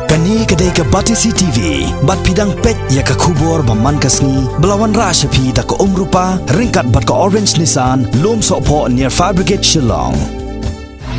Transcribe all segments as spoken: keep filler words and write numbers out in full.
Kane ka dei ka Batesi T V, bad phi dang peit ïa ka khubor ba man ka sngi, ba la wanrah sha phi da ka Umrupa, ryngkat bad ka Orange Nissan, Lumsohphoh near Fire Brigade Shillong.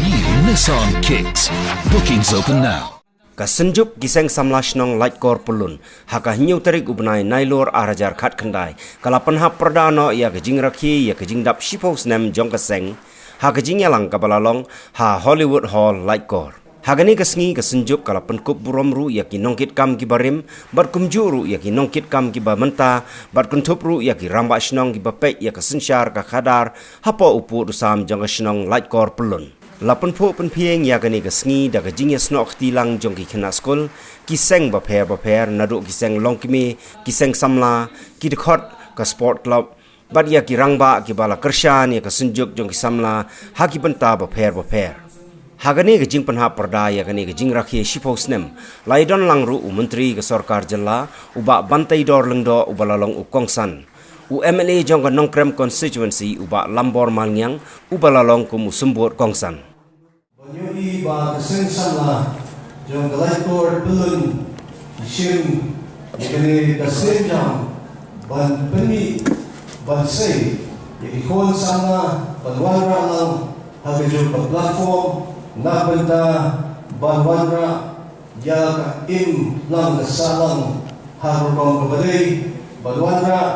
New Nissan Kicks. Bookings open now. Ka Synjuk ki Seng Samla Shnong Laitkor Pyllun, ha ka hynñiew tarik u bnai Nailur ar hajar khatkhyndai, ka la pynhap pyrda noh ïa ka jingrakhe ïa ka jingdap shiphew snem jong ka seng, ha ka jingïalang kaba la long ha Hollywood Hall, Laitkor. Ha kane ka sngi ka Synjuk ka la pynkup burom ruh ïa ki nongkitkam kiba rim, bad kumjuh ruh ïa ki nongkitkam kiba mynta, bad kynthup ruh ïa ki rangbah shnong kiba peit ïa ka synshar ka khadar hapoh u pud u sam jong ka shnong Laitkor Pyllun. La pynphuh pynphieng ïa kane ka sngi da ka jingïasnoh kti lang jong ki khynnah skul, ki seng bapher bapher, naduh ki seng longkmie, ki seng samla, ki dkhot, ka sport club, bad ïa ki rangbah kiba la kyrshan ïa ka Synjuk jong ki samla ha ki bynta bapher bapher. Ha kane ka jingpynhap pyrda ïa kane ka jingrakhe shiphew snem, la ïadon lang ruh u Myntri ka Sorkar Jylla, u Bah Banteidor Lyngdoh, uba la long u kongsan, u M L A jong ka Nongkrem Constituency, u Bah Lambor Malngiang, uba la long kum u symbud kongsan. Ban ïohi ba ka seng samla jong ka Laitkor Pyllun ki shim ïa kane ka seng jam ban pynmih, ban sei ïa ki khun samla ban wanrah lang ha kajuh ka platform, na ka bynta ban wanrah ïa ka im lang ka sah lang ha ka rukom kaba dei, ban wanrah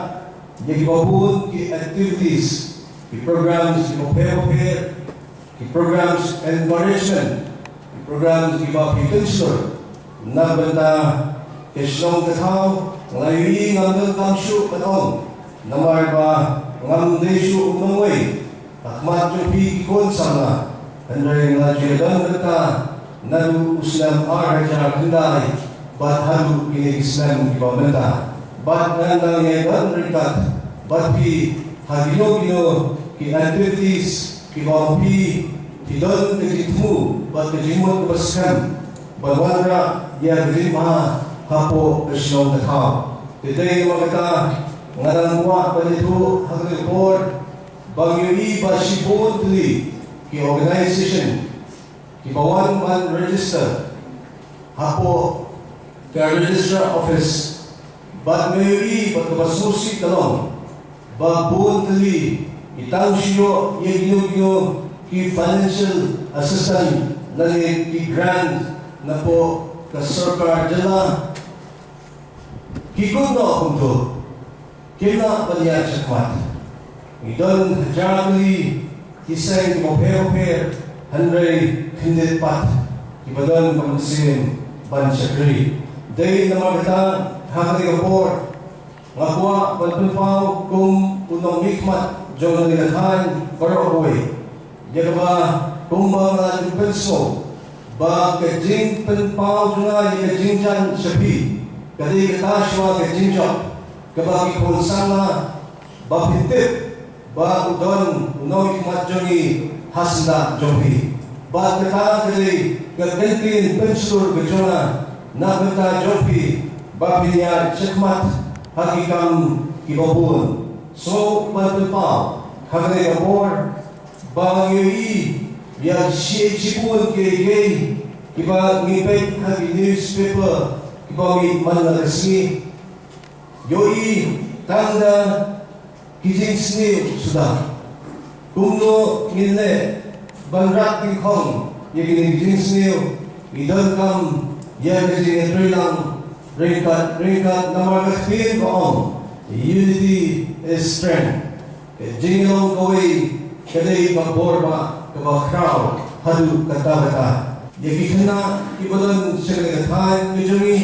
ïa kiba bun ki activities, ki programs kiba pher bapher, ki programs encouragement, ki programs kiba phi pynshlur na ka bynta ka shnong ka thaw. Nga la ïohi, ngam donkam shuh ban ong, namar ba ngam dei shuh u nongwei ha khmat jong phi ki khun samla. Hynrei nga la ju ïadon bynta naduh u snem ar hajar khyndai bad haduh kine ki snem kiba mynta. Bad ngan dang ïadon ryngkat bad phi ha kino kino ki activities kiba phi, phi don ka jingthmu bad ka jingmut kaba skhem ban wanrah ïa ka jingbha hapoh ka shnong ka thaw. Te dei namar kata nga dang kwah ban ïathuh ha kane ka por ba ngi ïohi ba shibun tylli ki organisation kiba wan ban register hapoh ka Registrar Office. Bad nga ïohi ba kaba sngewsih ka long ba bun tylli ki tang shu ïoh ïa kino kino ki financial assistance lane ki grant napoh ka sorkar jylla. Ki kut noh kumto, kim lah ban ïaid shakhmat. Ngi don hajar tylli ki seng kiba pher bapher, hynrei khyndiat pat kiba don ka mynsiem ban shakri. Dei namar kata ha kane ka por nga kwah ban pynpaw kum u nongmihkhmat jong kane ka thaiñ baroh kawei ïa kaba kumba nga la ju pynsngew ba ka jingpynpaw jong nga ïa ka jingjaiñ sha phi ka dei kata shuwa ka jingjop kaba ki khun samla ba phi tip ba u don u nongmihkhmat jong ngi ha syndah jong phi. Bad kata ka dei ka kyntien pynshlur ka jong nga na ka bynta jong phi ba phin ïaid shakhmat ha ki kam kiba bun. Sngew ban pynpaw ha kane ka por ba ngi ïohi ïa shi, shibun kiei kiei kiba ngi peit ha ki newspaper kiba mih man la ka sngi. Ïohi tang da ki jingsniew suda. Kumno ngin leh ban rak dyngkhong ïa kine ki jingsniew? Ngi donkam ïa ka jingïatreilang ryngkat ryngkat, namar ka ktien ka ong, unity is strength. Ka jinglong kawei ka dei ka bor ba kaba khraw haduh katta katta. Ïa ki khynnah kiba don sha kane ka thaiñ ka jong ngi,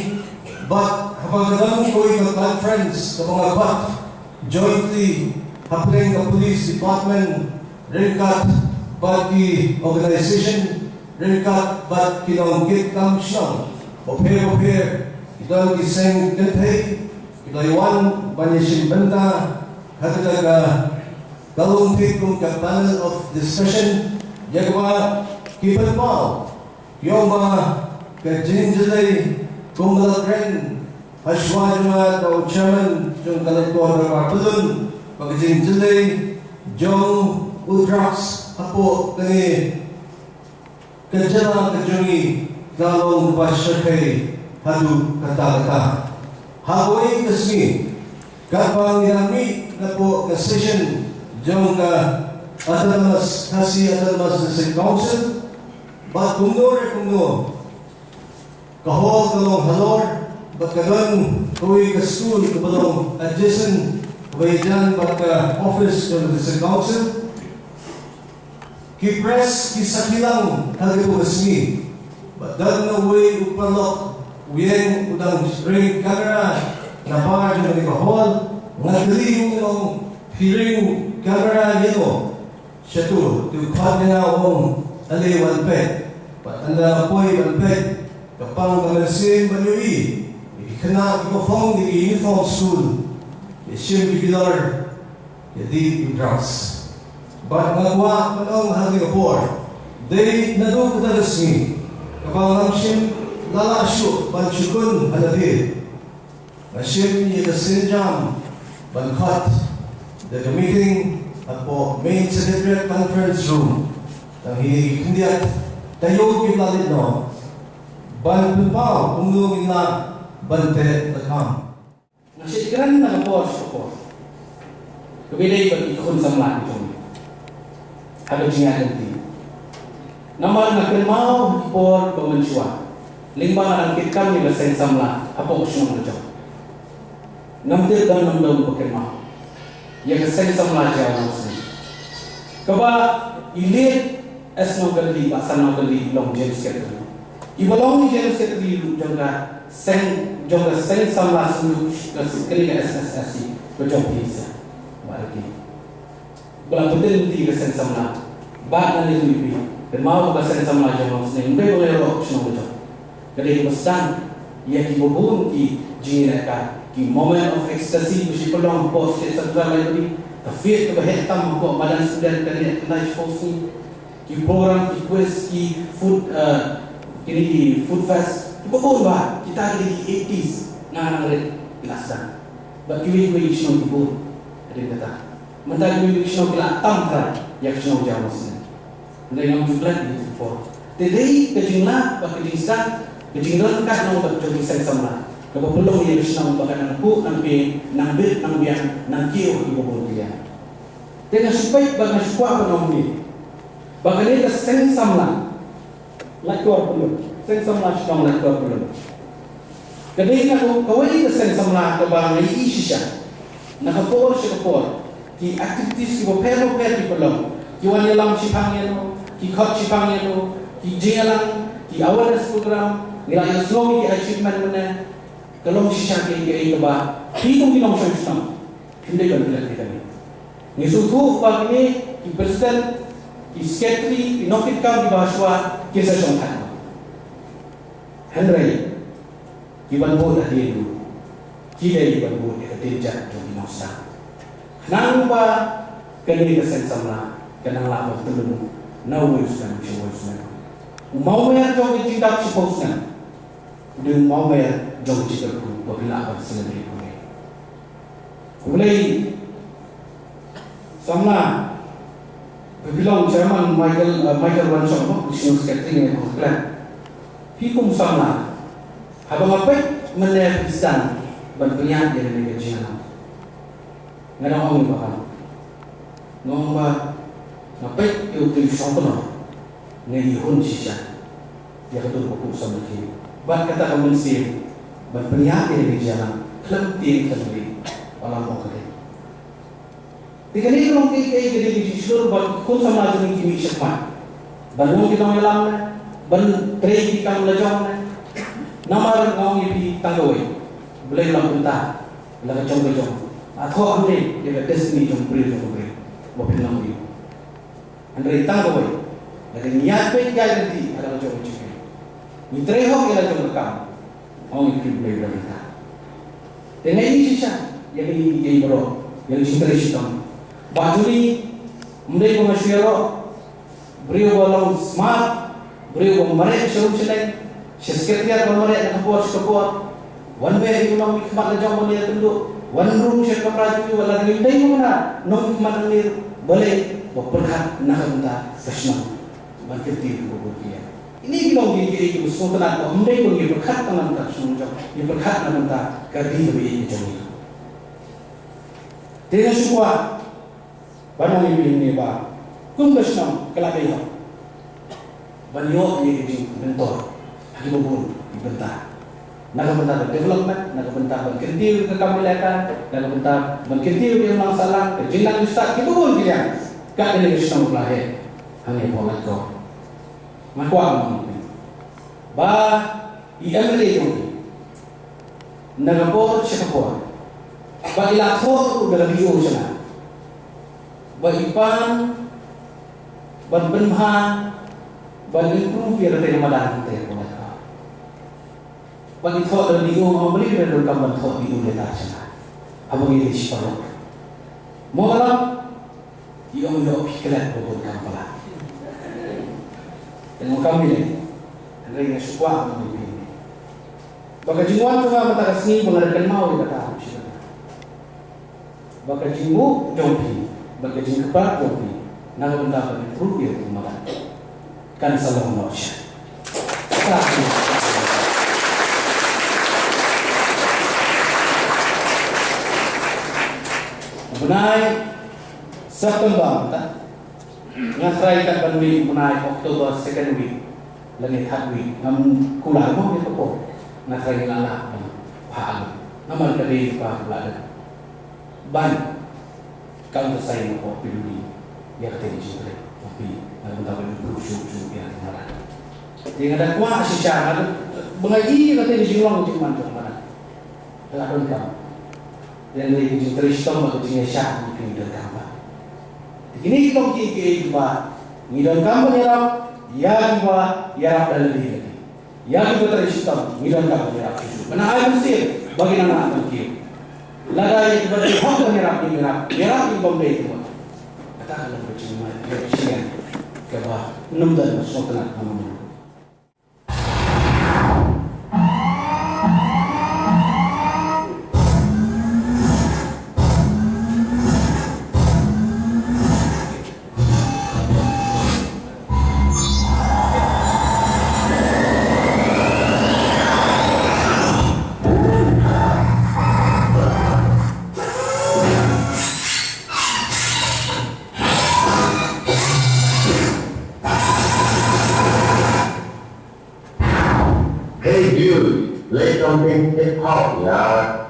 bad haba ka don kawei ka conference kaba nga khot jointly hapdeng ka police department ryngkat bad ki organisation ryngkat bad ki nongkitkam shnong bapher bapher, ki don ki seng kynthei kiba ïa wan ban ïashim bynta ha kata ka ka long thik kum ka panel of discussion ïa kaba ki pynpaw ïa ba ka jingjyllei kum ba la kren ha shuwa jong nga da u chairman jong ka Laitkor Dorbar Pyllun, ba ka jingjyllei jong u drugs hapoh kane ka jylla ka jong ngi ka long kaba shyrkhei Haduh katta katta. Ha kawei ka sngi, katba ngi dang mih napoh ka session jong ka Autonomous, Khasi Autonomous District Council, bad kumno re kumno, ka hall ka long halor, bad ka don kawei ka skul kaba long adjacent, kaba ïajan bad ka office jong ka District Council. Ki press ki sakhi lang ha katu ka sngi. Bad don uwei u paralok, u ïeng u dang ring camera na par jong kane ka hall. Nga kylli u, nga ong, phi ring camera ïano? Shatu, te u khot ïa nga, u ong, ale wan peit. Bad ynda nga poi ban peit, ka pang ka mynsiem ban ïohi ïa ki khynnah kiba phong da ki uniform skul, ki shim ki bilor, ïa dih ki drugs. Bad nga kwah ban ong ha kane ka por, dei naduh kata ka sngi kaba ngam shym la lah shuh ban shu kun ha lade. Nga shim ïa ka sienjam ban khot da ka meeting hapoh Main Secretariat Conference Room. Tang hi ki khyndiat taïew kiba la leit noh ban pynpaw kumno ngin lah ban teh la kham. Nga shait kren na ka por sha ka por kaba ïadei bad ki khun samla ki jong ngi ha ka jingïaid lynti. Namar nga kynmaw ha ki por ba mynshuwa, lyngba nga dang kit kam ïa ka seng samla hapoh ka shnong la jong. Ngam tip dang ngam dang ba kynmaw ïa ka seng samla Jaiaw Nongshning, kaba i leit S Nongkynrih, Bah San Nongkynrih, long General Secretary. Iba long General Secretary ruh jong ka seng, jong ka seng samla seng ruh ka s-, kane ka S S S C ba jong phi sha. Ba dei ki ba la pynlong lynti ka seng samla. Bad nangne ruh phi kynmaw ba ka seng samla Jaiaw Nongshning ym dei ba ngi ïaroh shnong ba jong. Ka dei kaba sdang ïa kiba bun ki jingïalehkai, ki moment of ecstasy ba shu pynlong hapoh State Central Library, ka fete kaba heh tam hapoh madan student, ka neh khyndai shiphew sngi, ki program, ki quiz, ki food, eh, kine ki food fest, kiba bun bha. Kita ki dei ki eighties, nga nang rit ki la sdang. Bad kiwei kiwei ki shnong ki bun hadien kata. Mynta kiwei kiwei ki shnong ki la tam trai ïa ka shnong Jaiaw Nongshning. Hynrei ngam ju klet ïa ki por. Te dei ka jingleh bad ka jingsdang, ka jingdon ka nong bad jong ki seng samla, kaba pynlong ïa ka shnong ba ka nang kuh, nang pei, nang bit, nang biang, nang kiew ha kiba bun ki liang. Te nga shu peit bad nga shu kwah ban ong ïa phi ba kane ka seng samla Laitkor Pyllun, seng samla shnong Laitkor Pyllun, ka dei na ka, kawei ka seng samla kaba nga ïohi shisha na ka por sha ka por. Ki activities kiba pher ba pher ki pynlong, ki wan ïalam shiphang ïano, ki khot shiphang ïano, ki jingïalang, ki awareness program, ngi la ïohsngew ïa ki achievement mynne. Ka long shisha kaei kaei kaba phi kum ki nongshong shnong phim dei ban klet ïa kane. Ngi sngewthuh ba kine ki president, ki secretary, ki nongkitkam kiba shuwa kin sa shongthait noh. Hynrei ki ban bud hadien ruh ki dei ban bud ïa ka dien jait jong ki nongsdang. Khnang ba kane ka seng samla ka nang lah ban tyllun na uwei u snem sha uwei u snem. U mawmer jong ka jingdap shiphew snem u dei u mawmer jong ka jingkyrkhu ba phin lah ban celebrate. Khublei samla, ba phi long chairman Michael, uh, Michael Wanshong, additional secretary ne, khublei. Phi kum samla, haba nga peit mynne phi sdang ban pynïaid ïa kane ka jingïalang, nga dang ong ïa ba kan, nga ong ba nga peit ïa u tei shongkno, nga ïohi hun shisha ïa ka dur ba khuh samla ki bad kata ka mynsiem ban pynïaid ïa kane ka jingïalang khlem tieng khlem lieh. Ba la ong ka dei Te kane ka long kaei kaei ka dei ka jingshlur ba ki khun samla jong ngi ki mih shakhmat ban long ki nongïalam ne ban trei ki kam la jong ne. Namar nga ong ïa phi tang kawei, Blei u la pynta la ka jong ka jong. Nga thoh hangne ïa ka destiny jong u briew jong u briew ba phin long ïa u. Hynrei tang kawei, lada ngi ïaid beit ïaid lynti ha la ka jong ka jong ngi, ngi trei hok ïa la jong ka kam, ong ïa u Blei u la pynta. Te nga ïohi shisha ïa kine kiei baroh, ïa ka jingtrei shitom. Bah Juli, ym dei ba nga shu ïaroh, briew ba long smart, briew ba mareh sha rum sha leit, sha secretariat ba mareh na ka por sha ka por. Wan beh ïa u nongmihkhmat la jong ban ïakynduh, wan rung sha ka kamra jong u, lada ngim dei ba nga nongmihkhmat hangne, balei ba pyrkhat na ka bynta ka shnong ban kyntiew ïa ka bor ki ïa. Kine ki long kiei kiei kiba sngewtynnat ba ym dei ba ngi pyrkhat na ka bynta ka shnong jong ngi, pyrkhat na ka bynta ka ri kaba ïeit jong ngi. Te nga shu kwah ban ong ïa phi hangne ba kum ka shnong ka la dei hok ban ïoh ïa ka jingmyntoi ha kiba bun ki bynta. Na ka bynta ka development, na ka bynta ban kyntiew ka kam ka lehkai, na ka bynta ban kyntiew ka imlang sahlang, ka jingnang jingstad, kiba bun ki liang. Kat kane ka shnong ka la heh hangne hapoh Laitkor. Nga kwah ban ong ïa phi ba i M L A jong ngi na ka por sha ka por ba i la thoh ruh da ka D O jong nga ba i pan ban pynbha ban improve ïa kata ka madan hangtei hapoh Laitkor. Ba i thoh da ka D O, nga ong balei i donkam ban thoh D O letter jong nga haba ngi dei shi paralok? Mo ka long? I ong ïoh phi klet ba bun kam palat. Te nga ong kam balei? Hynrei nga shu kwah ban ong ïa phi ba ka jingwan jong nga mynta ka sngi ba nga da kynmaw ïa kata, ba ka jingmut jong phi bad ka jingkyrpad jong phi na ka bynta ban improve ïa ka madan kan sa long noh sha. Bnai September mynta, nga try kat ban mih bnai October second week lane third week, ngam kular mo ïa ka por. Nga try, nga lah ban phah lut namar ka dei ka ba la dei ban countersign na ka por phi dei ïa kata ka jingtrei. Phi na ka bynta ban improve shuh shuh ïa ka madan. Te nga da kwah shisha, nga da, ba nga i ïa kata ka jinglong jingman jong ka madan. Ka la donkam. Te hynrei ka jingtrei shitom bad ka jingïaishah ngi phi ngi donkam bha. Te kine ki long kiei kiei kiba ngi donkam ban ïarap ïa kiba ïarap da lade lade. Ïa kiba trei shitom ngi donkam ban ïarap shuh shuh. Ban ai mynsiem ba kin nang ban kiew. Lada ïa kiba trei hok ban ïarap ngim ïarap, ïarap ïa ki bym dei kumta. Kata ka long ka jingmai, ka jingmai kaba nym don ba sngewtynnat ha madan. Hey dude, play something hip hop, yaar.